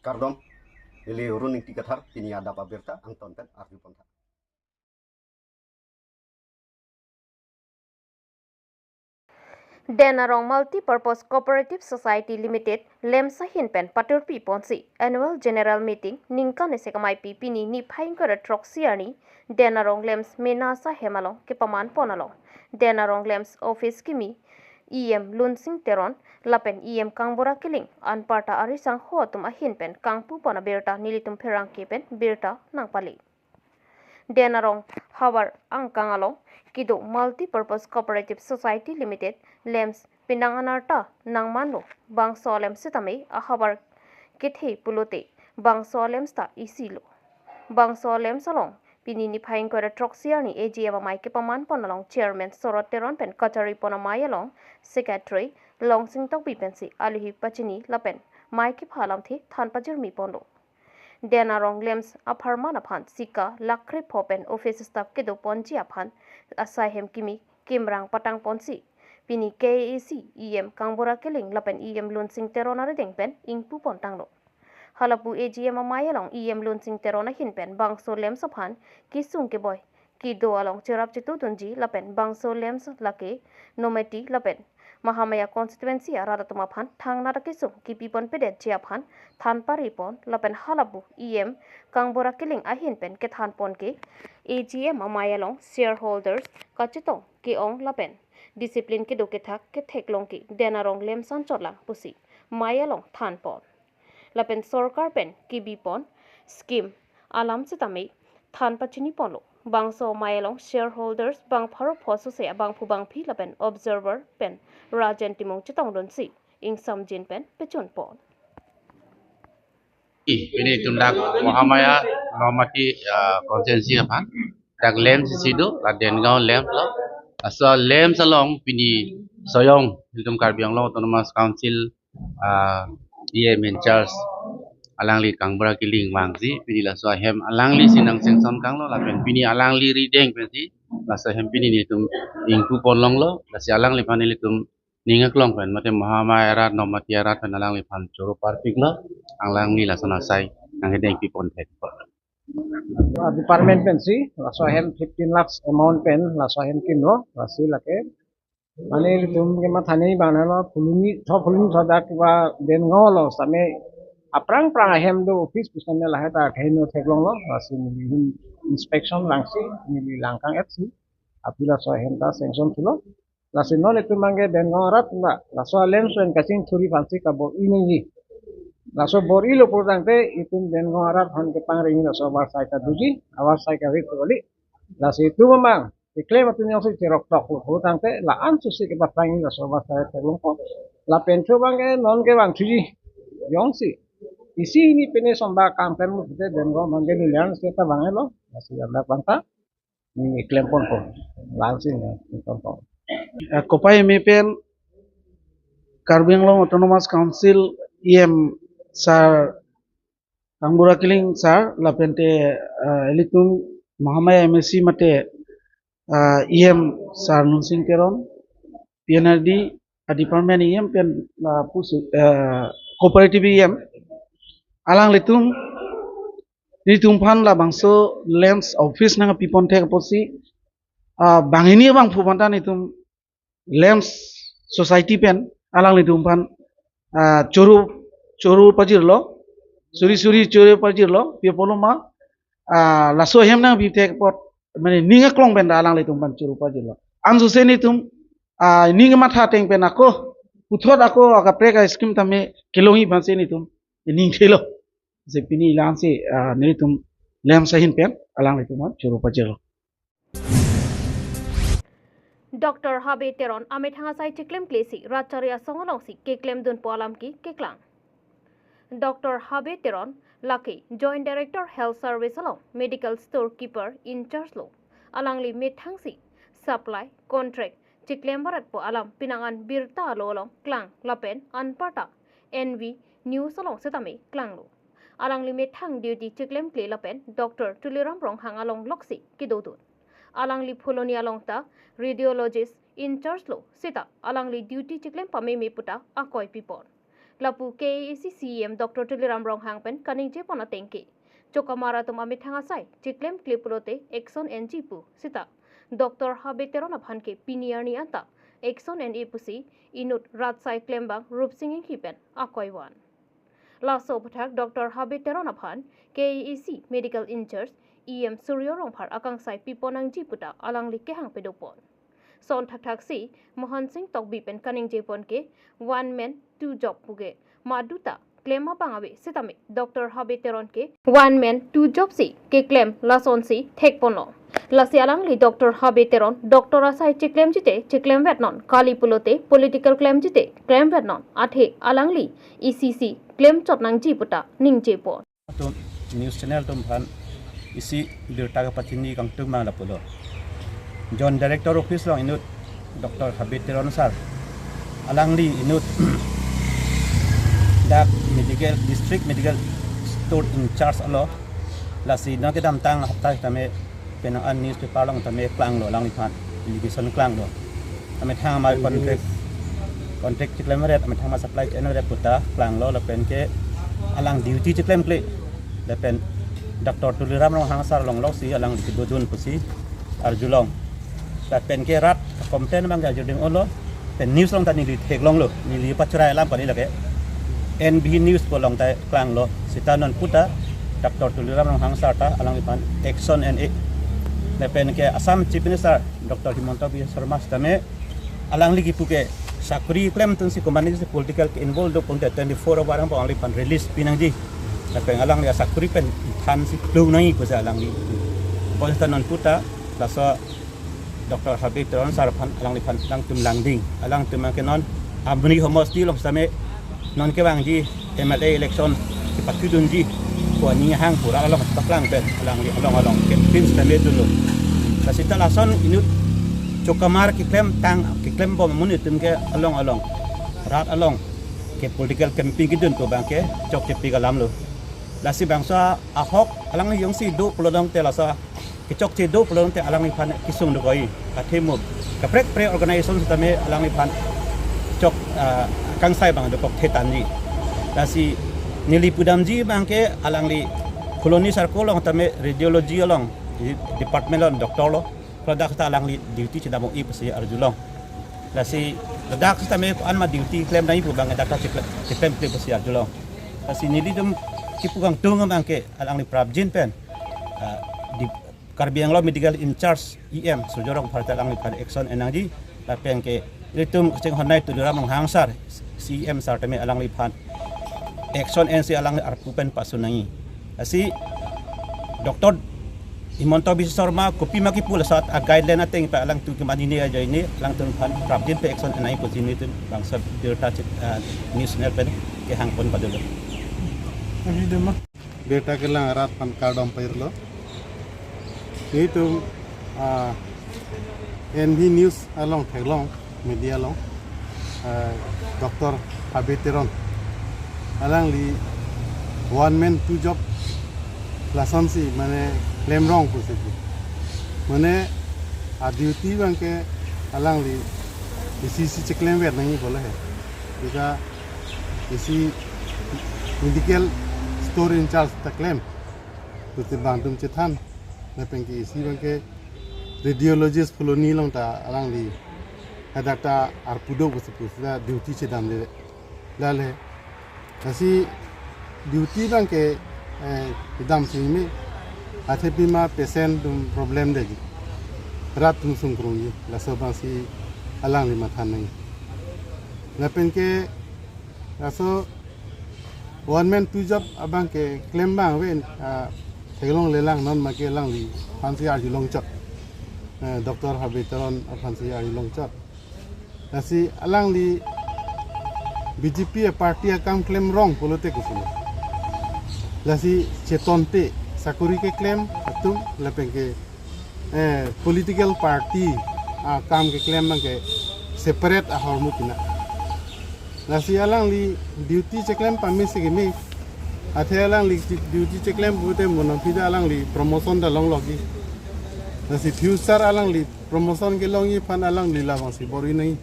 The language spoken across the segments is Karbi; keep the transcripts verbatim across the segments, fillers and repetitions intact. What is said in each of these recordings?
Kardom, ili Arun Ingti Kathar, pini adap abirta angton pen arju pon tha. Den Arong Multipurpose Cooperative Society Limited, LAMS ahin pen paturpi ponsi Annual General Meeting ningkan isi kamaipi pini niphai ingkoi ra throksi arni Den Arong LAMS mena ahem along kepaman pon along, Den Arong LAMS office kimi E M Lunsing Teron lapen E M Kangbura Killing anparta arisangho atum ahin pen kangpu pon abirta nelitum pherangke pen birta nangpale. Den Arong havar angkang along kedo Multipurpose Cooperative Society Limited, LAMS, penang anarta nangmanlo, bangso LAMS sitame ahavar kethe pulote bangso LAMS ta isi lo. Bangso LAMS along pini niphai ingkoi ra throksi arni A G M amei kepaman pon along Chairman Sorot Teron pen kachari pon amei along Secretary Longsing Tokbi pensi aluhi pachini lapen mei kepha alamthe than pajirmi ponlo. Den Arong LAMS apharman aphan sika lakh krepho pen office staff kedo ponji aphan asai hem kimi kimrang patang ponsi pini K A A C E M Kangbura Killing lapen E M Lunsing Teron arideng pen ingpu pon tanglo. Halapu A G M amei along E M Lunsing Teron ahin pen bangso LAMS aphan kesung keboi kedo along cherap chetudunji lapen bangso LAMS lake Nomati lapen Mahamaya constituency arat atum aphan thangnat akesung kepi pon pedetji aphan than pari pon lapen halapu E M Kangbura Killing ahin pen kethan pon ke A G M amei along shareholders kachetong ke-ong lapen discipline kedo kethak ketheklong ke Den Arong LAMS anchot lang pusi mei along than pon. Lapen sorkar pen kebi pon scheme alam sitame than pachini ponlo. Bangso mei along shareholders bang pharo pho sose abangphu bangphi lapen observer pen Rajen Timung chetongdunsi ingsamjin pen pechun pon. Pini itum dak Mahamaya Nomati, ah, constituency aphan dak LAMS isi do, la Dengaon LAMS lo. Laso LAMS along pini soyong itum Karbi Anglong Autonomous Council, ah, E M in charge alangli Kangbura Killing vangsi pini laso ahem alanglisi nang sanction kanglo lapen pini alangli arideng pensi laso ahem pini nelitum ingpu pon longlo, lasi alangliphan nelitum ning aklong pen mate Mahamaya arat Nomati arat pen alangliphan choro parpiklo, alangli lason asai nang kedeng pi pon thek. Ah, department pensi laso ahem fifteen lakhs amount pen laso ahem kinlo, lasi lake mane itum kemathani bang nalo phuloni tho phuloni tho dak ba Dengaon lo sitame aphrang phrang ahem do office pusitame lahai ta kaheno theklonglo, lasi neli inspection langsi neli langkang etsi aphi laso ahem ta sanction thulo. Lasi non itum abangke Dengaon arat na laso LAMS pen kachingthurji aphansi kabor-i nangji. Laso bor-ilo pulotangte itum Dengaon arat aphan kepangring laso avarsai ta doji, avarsai kave kali. Lasi itum abang keklem atum jongsi cherok toklo pulotangte la-an susi kepaphrang laso avarsai theklongpo. Lapen thu abangke non kevangthuji jongsi isi hini pine somba kangklem pute Dengaon abangke nelian seta bang-elo. Lasi anda bangta ni klem ponpo, langsi ni klem ponpo. Eh, kopai mei pen Karbi Anglong Autonomous Council E M Sir Kangbura Killing Sir, lapente, eh, ilitum Mahamaya M A C mate, eh, E M Sir Lunsing Teron, P N R D a department E M pen, ah, pusi, ah, cooperative E M alanglitum nelitum aphan labangso LAMS office nangpi pon thek apotsi, ah, banghini abangphu aphanta nelitum LAMS society pen alanglitum aphan, ah, choro choro pajirlo, suri suri choro pajirlo, pi apotlo ma, ah, laso ahem nangpi thek apot mane ning aklong pen ta alanglitum aphan choro pajirlo. Ansose nelitum, ah, ning matha ateng pen ako puthot ako akaprek a-scheme tame kelongji aphansi nelitum ning thelo. Si pini langsi, ah, nelitum LAMS ahin pen alanglitum aphan choro pajirlo. Doctor Habe Teron amethang asai chiklemklesi rat chari asong alongsi keklemdunpo alam ke keklang. Doctor Habe Teron lake Joint Director Health Service along Medical Store Keeper in charge lo. Alangli methangsi supply, contract, chiklem varatpo alam penang an birta alo along klang lapen anparta N V News along setame klanglo. Alangli methang duty chiklemkle lapen Doctor Tuliram Ronghang along loksi kedodun. Alangli Phuloni along ta radiologist in charge lo seta alangli duty chiklem pameme puta akoi pipon. Lapu K A A C C E M Doctor Tuliram Ronghang pen kaningjepon ateng ke, chokamar atum amethang asai chiklemkle pulote action enji pu sita Doctor Habe Teron aphan ke pini arni anta action en-e pusi inut rat asai klembang Rupsing Inghi pen akoi van. Laso aphuthak Doctor Habe Teron aphan K A A C Medical In-charge E M Suryo Rongphar akangsai pipon nangji puta alangli kehang pedopon. Son thakthak si Mohan Singh Tokbi pen kaningjepon ke one man two job pu ke maduta klem abang ave sitame Doctor Habe Teron ke one man two job si keklem lasonsi thekponlo. Lasi alangli Doctor Habe Teron doctor asai chiklemjite chiklemvetnon, kali pulote political klemjite klemvetnon, athe alangli isi si klemchot nangji puta ningjepon. Atum news channel atum aphan isi birta kepachini kangtung abang lapulo. Joint Director Office along inut Doctor Habe Teron sir, alangli inut dak medical, district medical store in-charge alo. Lasi nang kedamtang hapta tame penang an newspaper along tame klanglo alangliphan, allegation klanglo. Amethang amar contract, contract chiklem ret, amethang amar supply chain ret puta klanglo, lapen ke alang duty chiklemkle. Lapen Doctor Tuliram Ronghang sir longlo si alangli kedodun pusi arjulong. Lapen ke rat complain abang ke arjuding olo. Pen news along ta neli theklonglo, neli pachrai alam kali lake. N B News pu along ta klanglo. Sita non puta Doctor Tuliram Ronghang sir ta alangliphan action en-e. Lapen ke Assam Chief Minister Doctor Himanta Biswa Sarma sitame alangli kipu ke sakuri klemdunsi komatne si political ke involve do pute twenty-four hour angbong alangliphan release pinangji. Lapen alangli asakuri pen thansi klung nangji pusi alangli. Pon sita non puta laso Doctor Habe Teron sir aphan alangliphan alangtum langding. Alangtum abang ke non Amri homosti along sitame non kevangji M L A election kepachudunji pu aning hang pura along paklang pen alangli along along campaign sitame dunlo. Lasi ta lason inut chokamar keklemtang keklembom amonit atum ke along along rat along ke political campaign kedun pu abang ke chokchepik alamlo. Lasi bangso ahok alangli jongsi do pulo tangte laso kechokche do pulo tangte alangliphan kesung dokok-i. Athe mo kaprek kaprek organization sitame alangliphan chok, ah, kangsai abang dokok thetanji. Lasi neli pudamji abang ke alangli Phuloni circle along tame radiology along, di-, department along doctor lo. Ladak ta alangli duty chedam-i pusi arjulong. Lasi ladak sitame ko-an ma duty klem nangji pu abang dak ta chiklem, chiklemkle pusi arjulong. Lasi nelitum kipu kangtung abang ke alangli prapjin pen, ah, di Karbi Anglong Medical In-charge E M Suryo Rongphar ta alangliphan action en nangji, lapen ke ilitum kachinghon nai Tuliram Ronghang sir, C E M sir tame alangliphan action ensi alangli arpu pen pasun nangji. Lasi Doctor Himanta Biswa Sarma kopima kipu laso a-guideline ateng pa alangtum kemanine ajoine alangtum aphan prapjin pen action en nangji pusi nelitum bangso birta chit, ah, news channel pen kehangpon padolo. Abi dema. Birta kelang arat aphan kardom pajirlo. Nelitum, ah, N B News along theklong, media along, ah, Doctor Habe Teron alangli one man two job lasonsi mane klemrong pusi pu. Mane a-duty abang ke alangli isi si chiklemver nangji pulo he. Jika isi medical store in-charge ta klem pusi bangtum chethan, lapen ke isi abang ke radiologist Phuloni along ta alangli hadak ta arpu do pusi pu sita duty chedamle. Lale. Lasi duty abang ke, eh, kedam si me, athe pima patient atum problem detji. Rat atum sungkrungji. Laso abangsi alangli matha nangji. Lapen ke laso one man two job abang ke klem abang ave, ah, theklonglelang non ma ke alangliphansi arjulongchot. Eh, Doctor Habe Teron aphansi arjulongchot. Lasi alangli B J P a-party akam klemrong pulote koson. Lasi chetonte sakuri keklem atum lapen ke, eh, political party akam keklem abang ke separate ahormu pina. Lasi alangli duty cheklem pame si keme. Athe alangli duty cheklem pute mo nangphi ta alangli promotion ta longlokji. Lasi future alangli promotion kelongji aphan alangli labangsi bor-i nangji.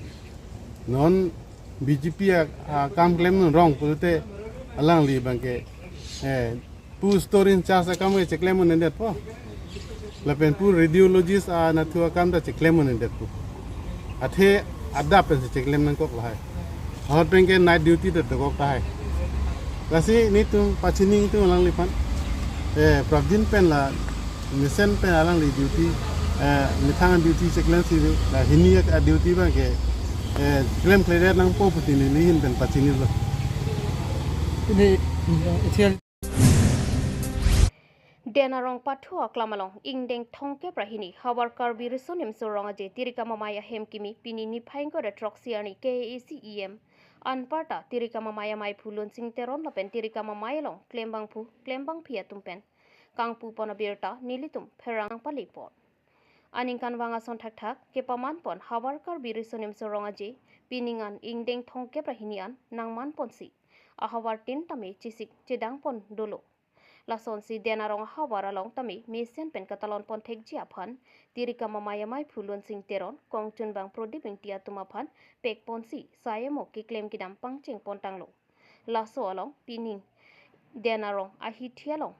Non B J P a, akam klem rong pulote alangli abangke, eh, pu store in charge akam ke cheklem un-edetpo. Lapen pu radiologist anatthu akam ta cheklem un-edetpo. Athe adap pensi cheklem nangkok lahai. Ahut penke night duty ta dokok tahai. Lasi nelitum pachini nelitum alangliphan. Eh, prapjin pen la mesen pen alangli duty, eh, methang duty cheklemsi la hini a duty abangke, eh, klemkledet nangpo pusi neli ahin pen pachinilo. Ini, mm, ethel. Den arong pathu aklam along ingdeng thomkep ra hini havar Karbi Riso Nimso Rong Aje Tirikam Amei ahem kimi pini niphai ingkoi ra throksi arni K A A C E M anparta Tirikam Amei amaiphu Lunsing Teron lapen Tirikam Amei along klembangphu klembangphi atum pen kangpupon abirta nelitum pherang nangpalepon. Aningkanvang ason thakthak kepamanpon havar Karbi Riso Nimso Rong Aje pining an ingdeng thomkep ra hini an nangmanponsi ahavar tin tame chesik chedangpon dolo. Lasonsi den arong ahavar along tame mesen pen katalonpon thekji aphan Tirikam Amei amaiphu Lunsing Teron, kongchunbang Prodip Ingti atum aphan pekponsi sai amo keklem kedam pangchengpon tanglo. Laso along pining den arong ahithi along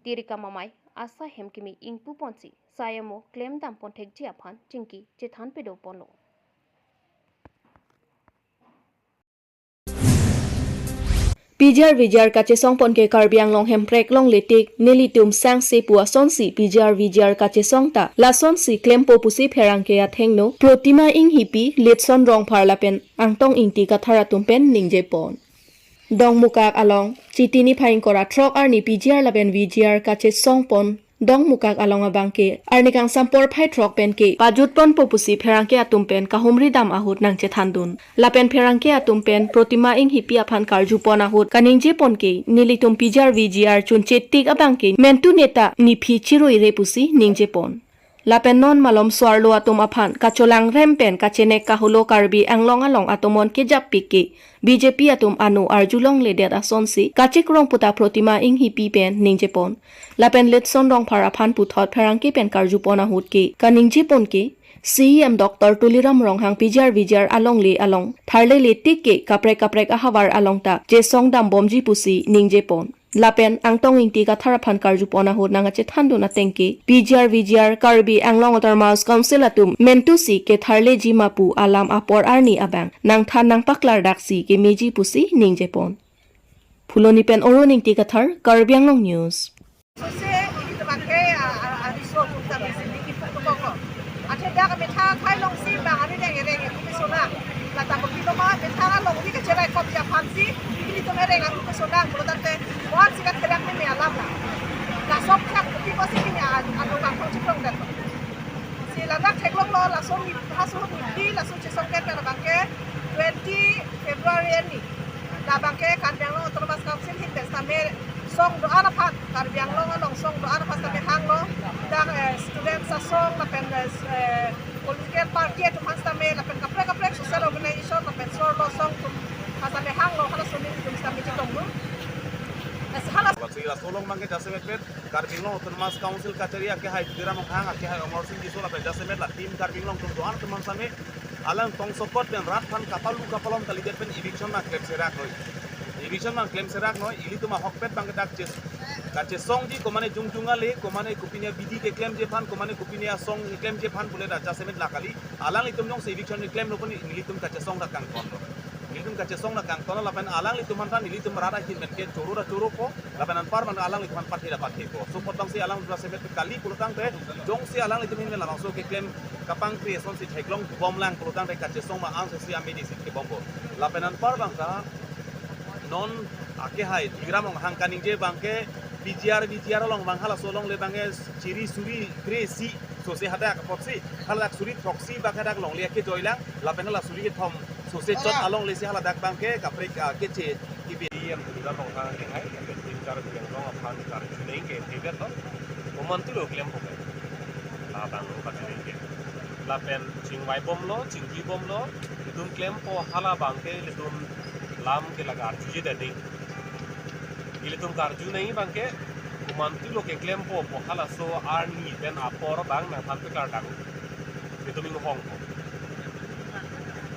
Tirikam Amei asai hem kimi ingpuponsi sai amo klemdampon thekji aphan chingki chethan pedoponlo. P G R V G R kachesongpon ke Karbi Anglong hemprek longle tik nelitum sangse pu asonsi P G R V G R kachesong ta lasonsi klempo pusi pherangke athengno Protima Inghipi, Litson Rongphar lapen Angtong Ingti Kathar atum pen ningjepon. Dongmukak along Chiti niphai ingkoi ra throk arni P G R lapen V G R kachesongpon Dongmukak along abangke arni kangsam porphai throk penke pajutponpo pusi pherangke atum pen kahumri dam ahut nangchethandun. Lapen pherangke atum pen Protima Inghipi aphan karjupon ahut kaningjepon ke nelitum P G R V G R chunche tik abangke mentu neta niphi chiruire pusi ningjepon. Lapen non malom so-arlo atum aphan kacholangrem pen kachenek kaholo Karbi Anglong along atomon kejappik ke B J P atum ano arjulongledet asonsi kachekrong puta Protima Inghipi pen ningjepon. Lapen Litson Rongphar aphan puthot pherangke pen karjupon ahut ke kaningjepon ke C E M Doctor Tuliram Ronghang P G R V G R alongle along tharlele tik ke kaprek kaprek ahavar along ta chesongdambomji pusi ningjepon. Lapen Angtong Ingti Kathar aphan karjupon ahut nangkachethandun ateng ke P G R V G R Karbi Anglong Autonomous Council atum mentusi ketharleji ma pu alam apor arni abang nangthan nangpaklangdaksi kemeji pusi ningjepon. Phuloni pen Arun Ingti Kathar, Karbi Anglong News. Sose, ilitum abangke, a, a, a, riso atum ta mesen diki pukpuk ko. Athe dak methang akhai alongsi bang arni reng reng ilitum kesonang. Lata kopi loma methang along di kacherai kopji aphansi ilitum ereng atum kesonang. Pulo tangte, wan si katherak ni me alam la. Laso thak kopi kosi ni a, anu bang kong chikrong dan. Si ladak theklonglo, laso ni, haso ni di, laso chesongdet pen abangke twenty February arni. Labangke Karbi Anglong Autonomous Council ahin pen sitame song do-an aphan, Karbi Anglong along song do-an aphan sitame hanglo, dak, eh, students asong, lapen, eh, s-, eh, political party atum aphan sitame, lapen kaprek kaprek social organization, lapen so-arlo asong atum aphan sitame hanglo, halaso aning atum sitame chetonglo. Eh, hala Laso along abangke jasemet pen Karbi Anglong Autonomous Council kachari akehai Tuliram Ronghang, akehai Amarsing Tisso, lapen jasemet la Team Karbi Anglong atum do-an atum aphan sitame alang tongsokot pen rat aphan kapalu kapalom kalidet pen eviction ma klemserak noi. Eviction ma klemserak noi, ilitum ahokpet abangke dak ches-, kachesongji komane jongjong ale, komane kopine abidi keklemji aphan, komane kopine asong keklemji aphan pule dak jasemet la kali, alanglitum jongsi eviction keklemlo pu nelitum kachesong dak kangtonlo. Nelitum kachesong dak kangtonlo lapen alanglitum aphan ta nelitum rat ahin pen ke choro ta choropo, lapen anpar abang alanglitum aphan pathe ta pathepo. Sopot abangsi alanglitum jasemet kali pulo tangte, jongsi alanglitum ahin pen labangso keklem kapangkri asonsi theklongbomlang pulo tangte kachesong ma angsesi amedisi kebompo. Lapen anpar abang ta non akehai Tuliram Ronghang kaningje abangke P G R, V G R along abang halaso alongle abangke chiri suri kre-isi sose hadak apotsi, haladak suri throksi abangke hadak longle akejoilang, lapen hala suri kethom sose chot alongle si haladak abangke kaprek, ah, keche kibi. C E M Tuliram Ronghang akehai, lapen Team Karbi Anglong aphan karju neng ke thebet lo, komantulo klempo ke. Labang lo pateneng ke. Lapen chingvaibomlo, chingjuibomlo, ilitum klempo hala abangke ilitum lam ke la karjujedetding. Ilitum karju neng abangke, komantulo keklempo pu halaso arni pen apor abang nangthan peklardang. Ilitum inghongpo.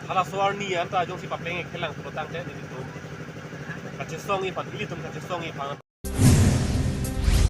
Halaso arni anta jongsi papleng-ik thelang pulo tangte nelitum kachesongji aphan, ilitum kachesongji aphan